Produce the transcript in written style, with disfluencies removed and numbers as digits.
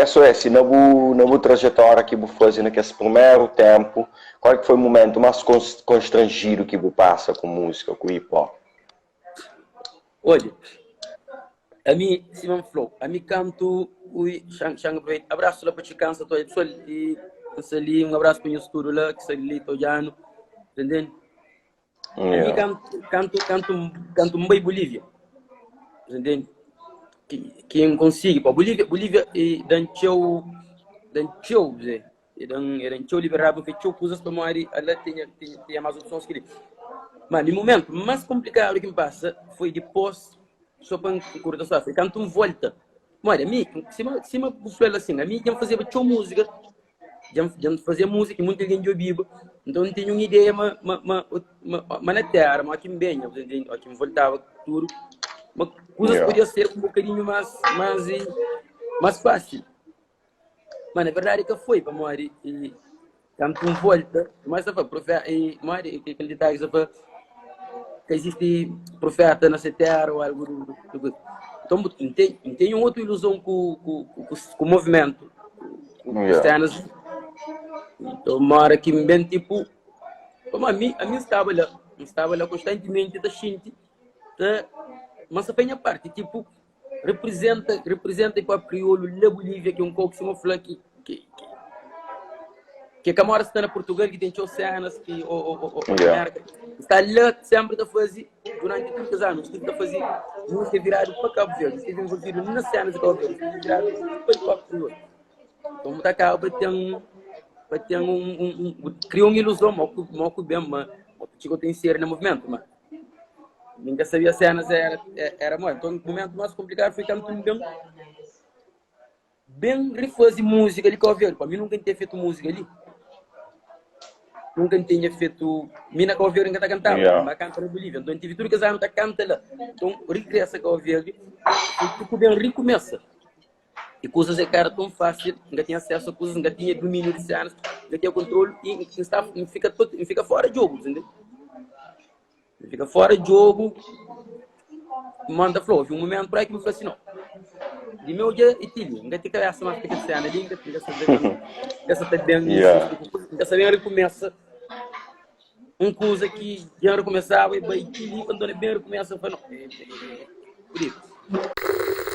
SOS, na bu na bu trajetória ki bu faze na kes primeru ténpu, kual ki foi mumentu más konstranjidu ki bu pasa ku múzika, ku hip hop? Odja, ami, sima N fla-u, ami kantu, ui, xa N aproveita, abrasu la pa Txikansa ta odja pesoal i N sta li, un abrasu pa nhos tudu la ki sta li ta odja-nu, ta ntende? Ami kantu, kantu, kantu, kantu N bai Bulívia, ta ntende? Ki, ki N konsigi, pa Bulívia, Bulívia e da-m txeu, da-m txeu, Zé, e da-m, e da-m txeu liberdadi pa N fai txeu kuzas pamodi ala tinha, tinha, tinha más opsons ki li. Ma mi mumentu más konplikadu ki N pasa foi dipôs, sô pa N kurta stória, foi kantu N volta. Pamodi ami, sima, sima bu fla-l asin, ami dja N fazeba txeu múzika Dja N, dja N fazia múzika i monti algen dja obiba. Nton, N tinha un ideia ma, ma, ma, ma, ma na téra, ma óki N benha, bu ta ntende? Óki N voltaba tudu, ma kuzas Yeah. podia ser un bokadinhu más, más, i, más fásil. Ma na verdadi ka foi, pamodi i, kantu N volta, modi ta fla, profe, i, modi kel ditadu ki ta fla, ka izisti profeta na se téra ô algu du, du, du. Nton, bu, N ten, N ten un otu iluzon ku, ku, ku, ku movimentu. Yeah. Cenas. Então, uma hora que me bem tipo, como a mim, a mim estava lá, eu estava lá constantemente, tá xinte, tá, mas só foi a parte, tipo, representa, representa hip hop crioulo na Bolívia, que é um pouco se fala que, que, que, que a Camora está na Portugal, que tem txeu cenas, que, ou, ou, ou, ou Yeah. América, está lá sempre tá fazer, durante 30 anos, estive a fazer música virado para Cabo Verde, estive envolvido nas cenas de Cabo Verde, estive virado para hip hop crioulo. Então, tá acaba para ter um, para ter um, um, um, cria uma ilusão, mal que, mal que bem, mas o Chico tem ser no movimento, mas ninguém sabia cenas era era mal. Então, o momento mais complicado foi quando bem bem refazer música ali Cabo Verde. Para mim nunca tinha feito música ali. Nunca tinha feito. Mim na Cabo Verde nunca tá cantava, Yeah. mas canta na Bolívia. Então tive tudo que anos tá canta lá. Então regressa a Cabo Verde e tipo bem recomeça. E kuzas é ka era tão fácil, N ka tinha asesu a kuzas, N ka tinha dumíniu di sénas, N ka tinha kontrolu i N sta, N fika tot, N fika fora djogu, entende? N fika fora djogu, N manda fla, houve un momentu por aí ki N fla si, no, di meu dja e ti li, N ka ten kabesa más pa kel séna li, N ka, N ka sa ben, N ka sa ta ben Yeah. N ka sa ben rekumesa un kuza ki dja N rekumesaba e bai ti li, pa N torna ben rekumesa, N fla, no, é, é, é, é, é.